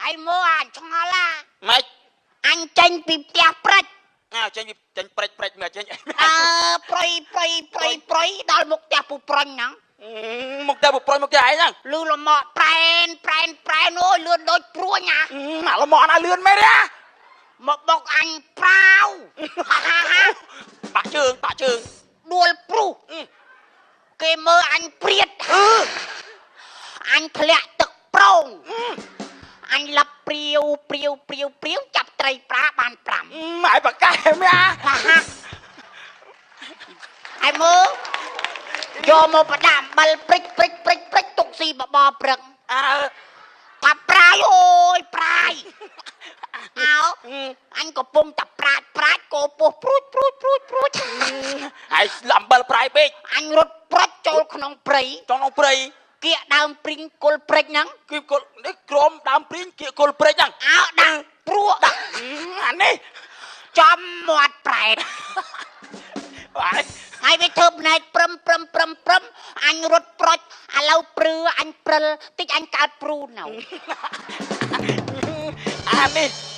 ហើយមើលអញឆ្ងល់ឡា ម៉េច អញចេញពីផ្ទះព្រិច អើចេញពីចេញព្រិចព្រិចមើលចេញ អើប្រយប្រយប្រយប្រយដល់មុខផ្ទះពូប្រុញហ្នឹង មុខតែប្រយមុខតែឯងហ្នឹង លឺលមកប្រែនប្រែនប្រែនអូយលឿនដូចព្រួញណា អាលមកណាលឿនមែនទេ មកបុកអញប្រាវ បាក់ជើងបាក់ជើង ដួលព្រុសគេមើលអញព្រាត អឺ អញធ្លាក់ទឹកប្រងអញឡាប់ព្រាវព្រាវព្រាវព្រាវចាប់ត្រីប្រាបាន5 ម៉ែបកែមែន ហាហាហើយមើលយកមកប្រដាអំបិលព្រិចព្រិចព្រិចព្រិចទុកស៊ីបបរព្រឹក អើ ថាប្រាយអូយប្រាយអោអញកំពុងតែប្រាជ្ញប្រាជ្ញកោពោះព្រួចព្រួចព្រួចព្រួច ហើយអំបិលប្រាយពេក អញរត់ព្រិចចូលក្នុងព្រៃ ចង់ក្នុងព្រៃ គៀកដើមព្រីងគល់ព្រិចហ្នឹង គឺគល់នេះក្រមដើមព្រីងគៀកគល់ព្រិចហ្នឹង អោដាក់ព្រួ ដាក់អានេះ ចំមាត់ប្រែត បាទ ហើយវាធ្វើភ្នែកព្រឹមព្រឹមព្រឹមព្រឹមអញរត់ប្រុចឥឡូវព្រឺអញព្រិលតិចអញកើតព្រូនៅ អានេះ